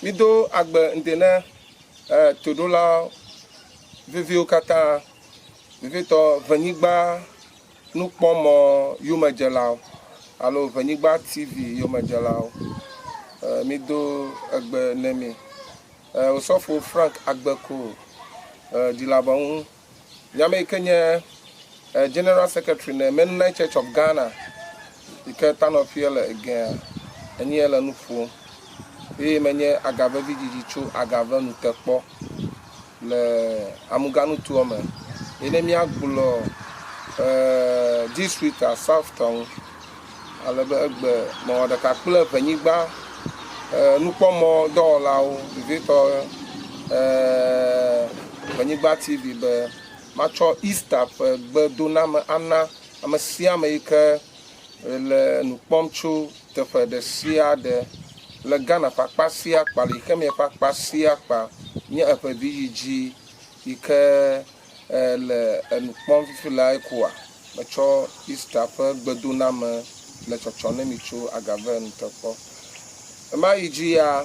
Mido agbe ŋde ne toɖola veviwo katã, vevietɔ Ʋenyigba nukpɔmɔ yomedzelawo alo Ʋenyigba TV yomedzelawo. Mido egbe ne mi. Osɔfo Frank Agbeko Ɖilabɔŋu, nye ame yi ke nye General Secretary ne Mennonite Church of Ghana yi ke tanɔƒea le Egea, enye le nu ƒom eye menye agave vidzidzi tso agave nutekpɔ le Amuganutoa me. Ye ne míagblɔ districta South tɔ ŋu ale be egbe mewɔ ɖeka kple ʋenyigba nukpɔmɔ dɔwɔlawo vevietɔ ʋenyigba TV be matsɔ Easter ƒe gbedoname ana ame sia ame yi ke le nu kpɔm tso teƒe ɖe sia ɖe le Ghana ƒe akpa sia akpa, le xexemea ƒe akpa sia akpa nye eƒe vidzidzi yi ke le enu kpɔm fifi lae koa, metsɔ Easter ƒe gbedoname le tsɔtsɔ ne mi tso agave nutekpɔ. Ema yi dzi ya,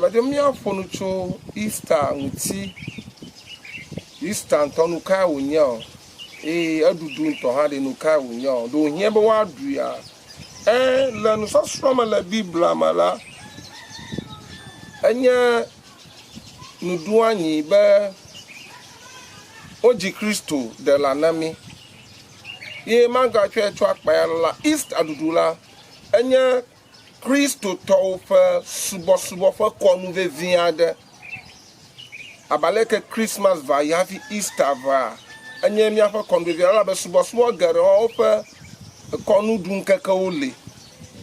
medi be míaƒo nu tso Easter ŋuti. Easter ŋutɔ nu kae wònye o? Eye eɖuɖu ŋutɔ hã ɖe nu kae wònye o? Ɖe wòhiã be woaɖuia? Ẽ, le nusɔsrɔ̃ me le Biblia me la, enye nuɖoanyi be wodzi Kristo ɖela na mí. Ye magatsɔe tsɔ akpa ya la, Easter ɖuɖu la, enye Kristotɔwo ƒe subɔsubɔ ƒe kɔnu vevi aɖe. Abe aleke Kristmas va yi hafi Easter vaa, enye míaƒe kɔnu vevi elabe subɔsubɔ geɖewo woƒe kɔnuɖuŋkekewo li.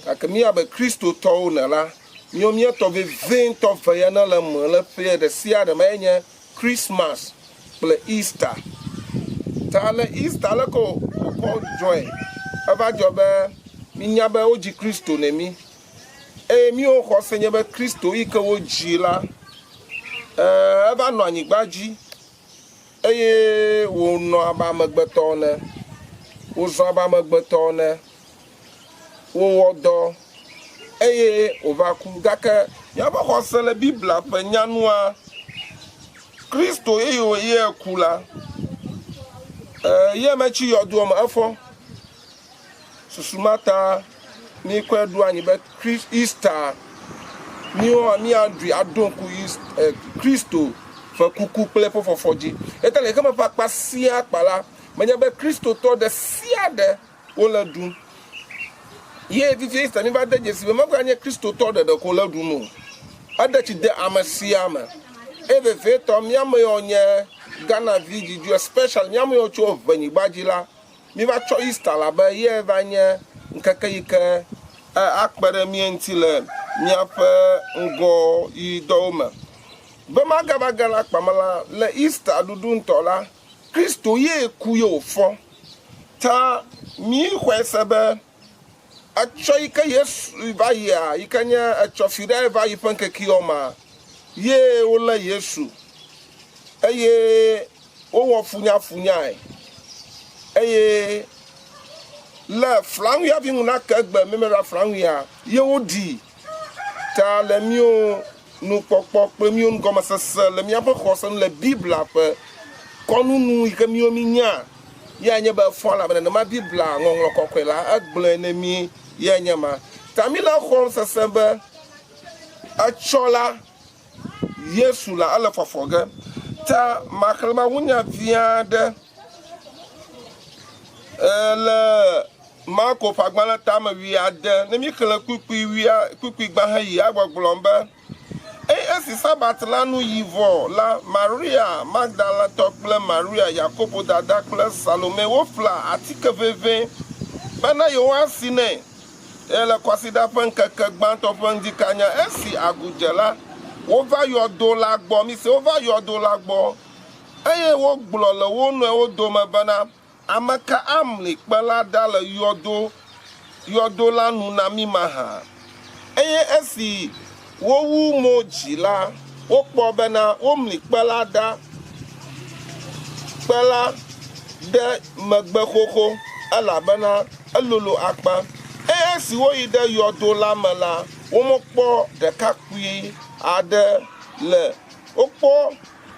Gake mí abe Kristotɔwo ene la, míawo mía tɔ vevitɔ ve ya ne le eme le ƒea ɖe sia ɖe me enye Kristmas kple Easter. Ta le Easter leke wòkɔ dzɔe? Eva dzɔ be mínya be wodzi Kristo ne mí. Eye míwo xɔse nye be Kristo yi ke wodzi la, eva nɔ anyigba dzi eye wònɔ abe amegbetɔ ene. Wòzɔ abe amegbetɔ ene. Wòwɔ dɔ eye wòva ku. Gake míaƒe xɔse le Biblia ƒe nyanua, Kristo eye wòye ku la, ye metsi yɔdoa me efɔ. Susu ma ta míkɔe ɖo anyi be Easter míwo míaɖui aɖo ŋku Kristo ƒe kuku kple eƒe fɔfɔ dzi. Eya le xexeme ƒe akpa sia akpa la, menye be Kristotɔ ɖe sia ɖe wole ɖum. Ye fifia Easter míva de dzesi be meva nye Kristotɔ ɖeɖe ko le ɖum o. Eɖe tsi de ame sia ame. Eye vevietɔ mía ame yiwo nye Ghana vi dzidzɔ especially mía ame yiwo tso ʋenyigba dzi la, Míva tsɔ Easter labe ye va nye ŋkeke yi ke akpe ɖe mía ŋuti le míaƒe ŋgɔyidɔwo me. Be magava ge ɖe akpa me la, le Easter ɖuɖu ŋutɔ la, Kristo ye ku ye wòfɔ. Ta míxɔe se be etsɔ yi ke Yesu va yia, yi ke nye etsɔ Fiɖae va yi ƒe ŋkekeawo mea, ye wolé Yesu eye wowɔ funyafunyae eye le flaŋuia vi ŋu nake egbe mímeva flaŋuia ye woɖi ta le míwo nukpɔkpɔ kple míwo nugɔmesese le míaƒe xɔse nu le Biblia ƒe kɔnu nu yi ke míwo mínya ye nye be fɔ elabe nenema Biblia ŋɔŋlɔ kɔkɔe la egblɔe ne mí ye nye ma. Ta mí le xɔm sese be etsɔ la Yesu la, ele fɔfɔ ge. Ta maxlẽ mawunya vi aɖe le Marko ƒe agbalẽ tame wuiade. Ne míxlẽ kpukpui wuia, kpukpui gbã heyi agbɔgblɔm be, Eye esi Sabat la nu yi vɔ la, Maria Magdalatɔ kple Maria Yakobo dada kple Salome wofla atike ʋeʋẽ bena yewoasi nɛ. Eye le kwasiɖa ƒe ŋkeke gbãtɔ ƒe ŋdi kanya esi agu dze la, wova yɔdo la gbɔ. Mise, wova yɔdo la gbɔ, eye wogblɔ le wo nɔewo dome bena, Ameka amli kpe la ɖa le yɔdo, yɔdo la nu na mí mahã? Eye esi wowu mo dzi la, wokpɔ bena womli kpe la ɖa, kpe la ɖe megbe xoxo, elabena elolo akpa. Eye esi woyi ɖe yɔdo la me la, Womekpɔ ɖekakpui aɖe le wokpɔ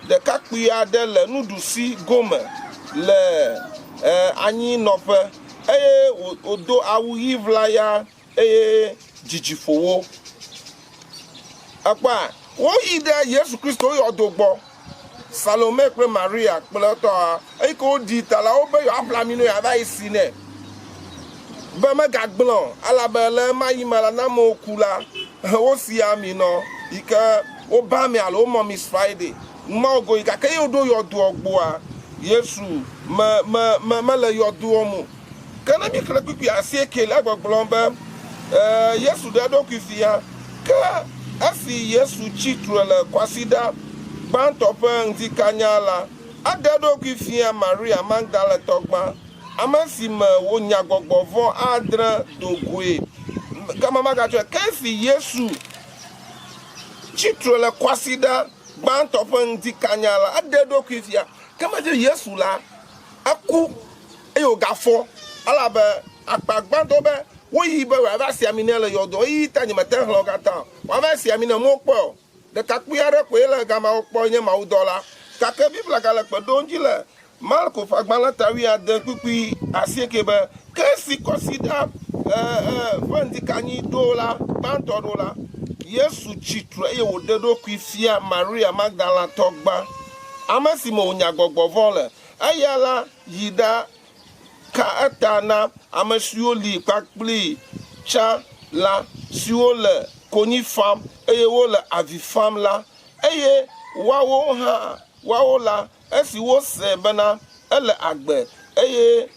ɖekakpui aɖe le nuɖusi gome le anyinɔƒe eye wòdo awu ɣi ʋlaya eye dzidzi ƒo wo. Ekpɔa, woyi ɖe Yesu Kristo yɔdo gbɔ. Salome kple Maria kple etɔa, eyi ke woɖii ta la, wobe yewoaƒle ami nɛ yewoava yi si nɛ be megagblẽ o, elabe le ɣemaɣi me la, ne amewo ku la, wosia ami nɔ yi ke woba ami alo womɔ Miss Friday. Nu mawo go yi gake ye woɖo yɔdoa gbɔa, Yesu me, me, me, mele yɔdoa me o. Ke ne míexlẽ kpukpui asiekelia, egbɔgblɔ be, Ee, Yesu ɖe eɖokui fia. Ke esi Yesu tsi tre le kwasiɖa gbãtɔ ƒe ŋdikanya la, eɖe eɖokui fia Maria Magdaletɔ gbã, ame si me wònya gbɔgbɔ vɔ̃ adre do goe. Gama magatsɔe. Ke esi Yesu tsi tre le kwasiɖa gbãtɔ ƒe ŋdikanya la, eɖe eɖokui fia. Ke menye Yesu la, eku eye wògafɔ, elabe akpa gbãtɔ be woyi be wòava si ami nɛ le yɔdo, eyi ta nyemete ŋu xlẽ wo katã o. Woava si ami nɛ, mewokpɔe o. Ɖekakpui aɖe koe le gama wokpɔ nye mawudɔla. Gake Biblia gale kpe ɖom dzi le Marko ƒe agbalẽ ta wuiade kpukpui asieke be, Ke esi kwasiɖa ƒe ŋdikanyi ɖo la, gbãtɔ ɖo la, Yesu tsi tre eye wòɖe eɖokui fia Maria Magdalatɔ gbã, ame si me wònya gbɔgbɔ vɔ̃ le. Eya la yi ɖa ka eta na ame siwo li kpakplii tsã la, siwo le konyi fam eye wole avi fam la. Eye woawo hã, woawo la, esi wosee bena ele agbe eye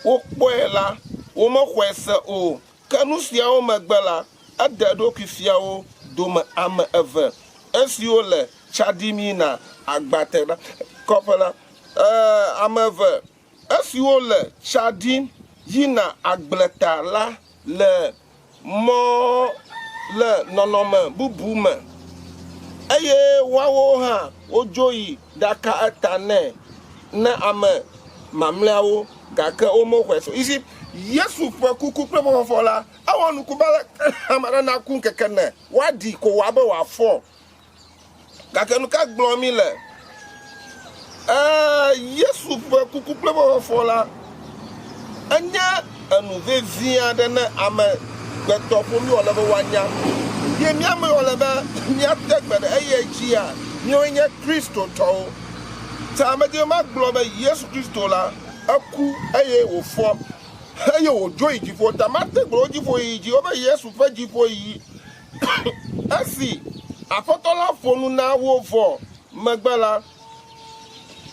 wokpɔe la, womexɔe se o. Ke nu siawo megbe la, eɖe eɖokui fia wo dome ame eve, esiwo le tsa ɖim yina agbatekɔƒe la. Ẽ, ame eve, esiwo le tsa ɖim yina agbleta la le mɔ le nɔnɔme bubu me, eye woawo hã wodzo yi ɖaka eta nɛ na ame mamlɛawo, gake womexɔe se o. You see, Yesu ƒe kuku kple eƒe fɔfɔ la, ewɔ nuku be aleke ame aɖe naku ŋkeke ene, woaɖii ko wòabe wòafɔ. Gake nu ka gblɔm mi le? Ɛɛ, Yesu ƒe kuku kple eƒe fɔfɔ la, enye enu vevi aɖe ne ame gbetɔ ƒomevi wòle be woanya. Ye mía ame wòle be míate gbe ɖe eye dzia, míawoe nye Kristotɔwo. Ta medi be magblɔ be Yesu Kristo la, eku eye wòfɔ eye wòdzo yi dziƒo. Ta mate gblɔ wo dziƒoyiyi dzi wobe Yesu ƒe dziƒoyiyi. Esi Aƒetɔ la ƒo nu na wo vɔ megbe la,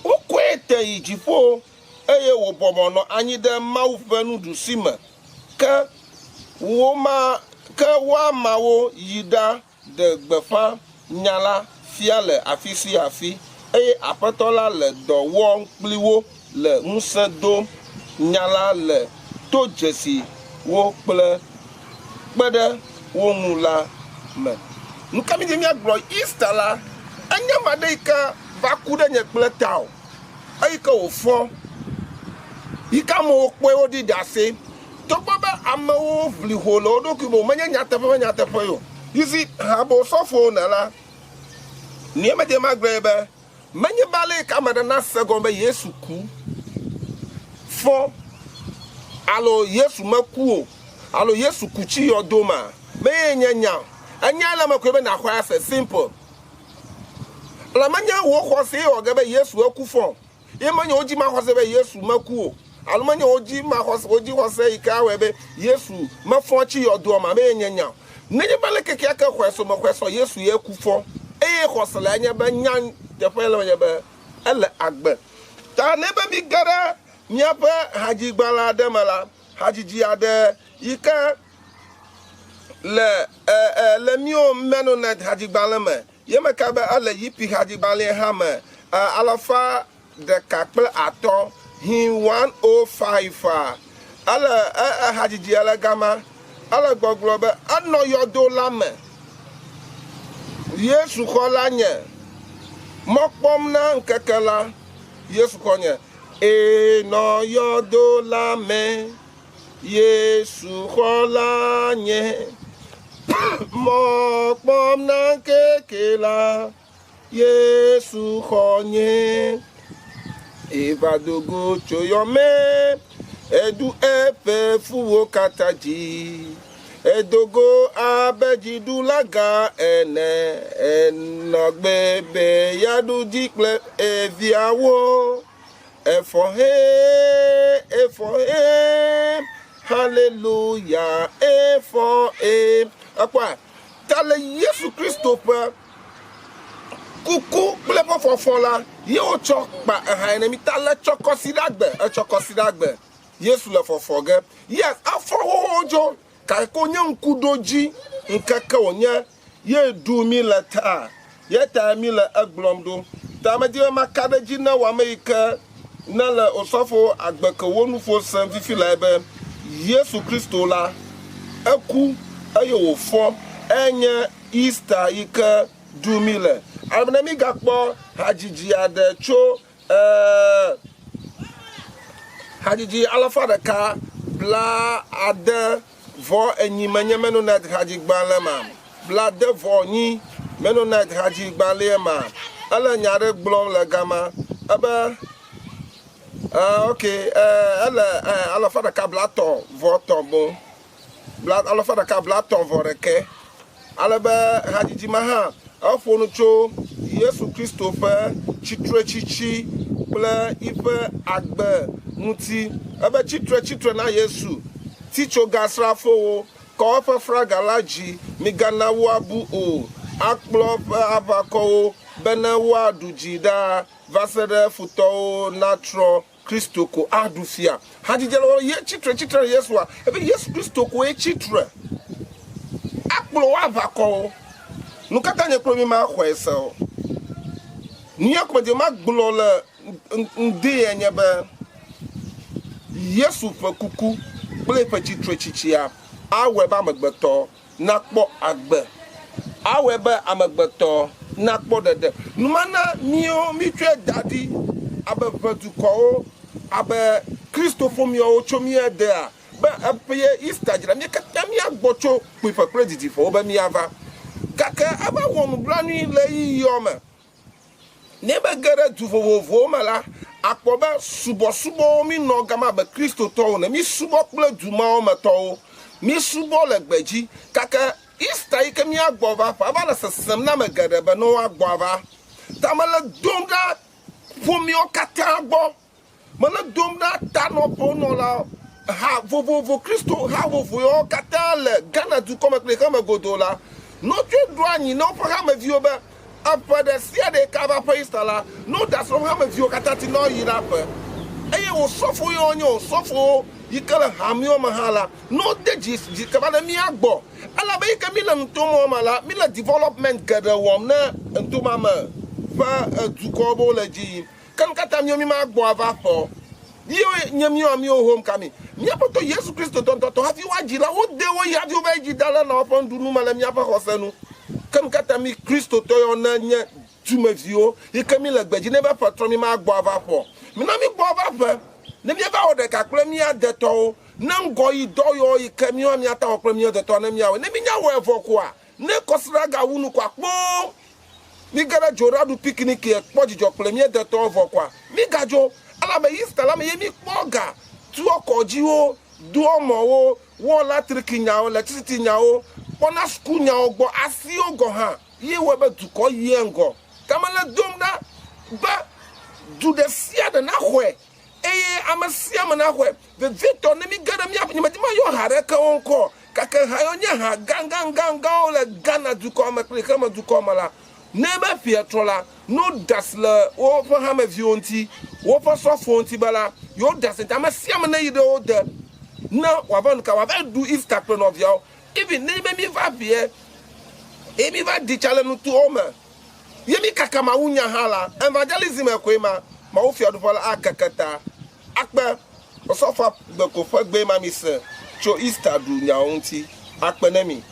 wokɔe te yi dziƒo eye wòbɔbɔ nɔ anyi ɖe Mawu ƒe nuɖusi me. Ke woma, ke woamawo yi ɖa ɖe gbeƒã nya la fia le afi sia afi, eye Aƒetɔ la le dɔ wɔm kpli wo le ŋusẽ dom nya la le to dzesi wo kple kpe ɖe wo ŋu la me. Nu ka mídi míagblɔ? Easter la enye ame aɖe yi ke va ku ɖe nye kple ta o, eyi ke wòfɔ, yi ke amewo kpɔe woɖi ɖase. Togbɔ be amewo ʋli ho le wo ɖokui me o, menye nyateƒe be nyateƒe ye o. You see, habosɔfowo ne la, nue medi be magblɔe ye be, Menye be ale yi ke ame aɖe nase egɔme be Yesu ku, fɔ, alo Yesu meku o, alo Yesu ku tsi yɔdo mea, menye ye nye nya o. Enya le eme koe be nàxɔe ase, simple. Le menye wò xɔsee wɔ ge be Yesu eku fɔ o, ye menye wò dzimaxɔse be Yesu meku o, alo menye wò dzimaxɔse, wò dzixɔse yi ke awɔe be Yesu mefɔ tsi yɔdoa mea, menye ye nye nya o. Nenye be ale kekeake xɔe so mexɔe sɔ Yesu ye ku fɔ eye xɔse le enye be nya teƒe le nye be ele agbe. Ta ne be mi ge ɖe miaƒe hadzigbalẽ aɖe me la, hadzidzi aɖe yi ke le e, e, le miwo Mennonite hadzigbalẽ me, ye meka be ele Yipi hadzigbalẽ hã me, e, alafa ɖeka kple atɔ, hin 105 a, ele e, ehadzidzia le gama. Ele gbɔgblɔ be, Enɔ yɔdo la me. Yesu xɔ la nye. Mɔ kpɔm na ŋkeke la. Yesu xɔ nye. Enɔ yɔdo la me. Yesu xɔ la nye. Mɔ kpɔm na ŋkeke la, Yesu xɔ nye. Eva do go tso yɔ me, eɖu eƒe fuwo katã dzi. Edo go abe dziɖula gã ene, enɔ gbe be yeaɖu dzi kple eviawo. Efɔ hee, efɔ hee, haleluya, efɔ hee. Ekpɔa, ta le Yesu Kristo ƒe kuku kple eƒe fɔfɔ la, ye wotsɔ kpa eha ene mi. Ta le tsɔ kɔsiɖagbe, etsɔ kɔsiɖagbe, Yesu le fɔfɔ ge. Yes, efɔ xoxo dzo, gake wonye ŋkuɖodzi ŋkeke wònye Ye ɖu mí le ta, ye tae mí le egblɔm ɖo. Ta medi be maka ɖe edzi na wò ame yi ke nèle osɔfo agbe ke wò nuƒo sem fifi lae be, Yesu Kristo la, eku eye wòfɔ. Enye Easter yi ke ɖu mí le. Ale be ne mígakpɔ hadzidzi aɖe tso Ee, hadzidzi alafa ɖeka bla ade vɔ enyi menye Mennonite hadzigbalẽ ma. Bla ade vɔ enyi Mennonite hadzigbalẽe ma. Ele nya aɖe gblɔm le gama. Ebe, ee, ok, ee, ele ee, alafa ɖeka bla tɔ̃ vɔ tɔ̃ boŋ. Bla, alafa ɖeka bla tɔ̃ vɔ ɖekɛ. Ale be hadzidzi ma hã, eƒo nu tso Yesu Kristo ƒe tsitretsitsi kple yiƒe agbe ŋuti. Ebe tsitre, tsitre na Yesu! Titsogasrafowo, kɔ eƒe fraga la dzi, migana woabu o. Akplɔ eƒe aʋakɔwo bene woaɖu dzi ɖaa va se ɖe futɔwo natrɔ Kristo ko aɖu fia. Hadzidzi le wɔwɔ ye tsitre tsitre ɖe Yesua. Ebe Yesu Kristo koe tsitre. Akplɔ wo aʋakɔwo. Nukata nye kple mi ma xɔe se o? Nuya ko medze ma gblɔ le ŋdee nye be Yesu ƒe kuku kple eƒe tsitretsitsia awɔe be amegbetɔ nakpɔ agbe. Awɔe be amegbetɔ nakpɔ ɖeɖe. Nu ma na míwo mítsɔe da ɖi abe ʋedukɔwo, abe Kristo ƒomeawo tso mía dea, be eƒe Easter dzi la, mí katã míagbɔ tso kpuiƒe kple didiƒewo be míava. Gake eva wɔ nublanui le ɣeyiɣiawo me. Ne mege ɖe du vovovowo me la, àkpɔ be subɔsubɔwo mínɔ gama abe Kristotɔwo ene. Mísubɔ kple du mawo me tɔwo. Mísubɔ le gbedzi. Gake Easter yi ke míagbɔ va ƒe ava le sesẽm na ame geɖe be ne woagbɔ ava. Ta mele dom ɖa ƒomeawo katã gbɔ. Mele dom ɖa tanɔƒewo nɔla ha vovovo Kristo ha vovovowo katã le Ghana dukɔ me kple xexeme godoo la, ne wotsɔe ɖo anyi na woƒe hameviwo be eƒe ɖe sia ɖe ke ava ƒe Easter la, ne woda asi ɖe woƒe hameviwo katã ti ne woayi ɖe aƒe. Eye osɔfo yiwo nye osɔfowo yi ke le hamewo me hã la, ne wode dzi dzi kaba ne míagbɔ. Elabe yi ke míle nutomewo me la, míle development geɖe wɔm ne nutoma me ƒe dukɔwo be wole dzi yim. Ke nu ka ta míwo mímagbɔ ava aƒe o? Míwo nye míwo míwo home kami. Mía Aƒetɔ Yesu Kristo tɔntɔntɔ hafi woadzi la, wode wo yi hafi wova yi dzi da le na woƒe nuɖunu me le míaƒe xɔse nu. Ke nu ka ta mí Kristotɔ yawo ne nye dumeviwo yi ke míle gbedzi ne be ƒe trɔ mímagbɔ ava aƒe o? Mina mígbɔ ava aƒe ne míava wɔ ɖeka kple mía detɔwo ne ŋgɔyidɔ yawo yi ke míwo míate awɔ kple mía detɔwo ne míawɔe. Ne mínya wɔe vɔ koa, ne kɔsiɖa gawu nu koa, kpoo Míge ɖe dzo ɖaɖu piknikie kpɔ dzidzɔ kple mía detɔwo vɔ koa, mígadzo. Elabe Easter la me ye míkpɔ ga tuɔ kɔdziwo, doɔ mɔwo, wɔ latriki nyawo, electricity nyawo, kpɔna suku nyawo gbɔ, asiwo gɔ̃ hã ye wɔe be dukɔ yia ŋgɔ. Ta mele dom ɖa be du ɖe sia ɖe naxɔe eye ame sia ame naxɔe, vevietɔ ne míge ɖe míaƒe, nyemedi mayɔ ha aɖeke wo ŋkɔ o, gake ha yiwo nye ha gãgãgãgãwo le Ghana dukɔa me kple xexeme dukɔa me la, ne be ƒea trɔ la, ne woɖe asi le woƒe hameviwo ŋuti, woƒe sɔfowo ŋuti be la, yewoɖe asi ŋuti, ame sia ame neyi ɖe wo de, ne wòava nuka, wòava ɖu Easter kple nɔviawo. Even nenye be míva ƒea eye míva ɖi tsa le nutoawo me, Ye mi kaka Mawu nya hã la, evangelism koe ma, Mawu fiaɖuƒe la akeke ta akpe. Osɔfoa gbe ko ƒe gbee ma mi se tso Easter ɖu nyawo ŋuti. Akpe ne mi.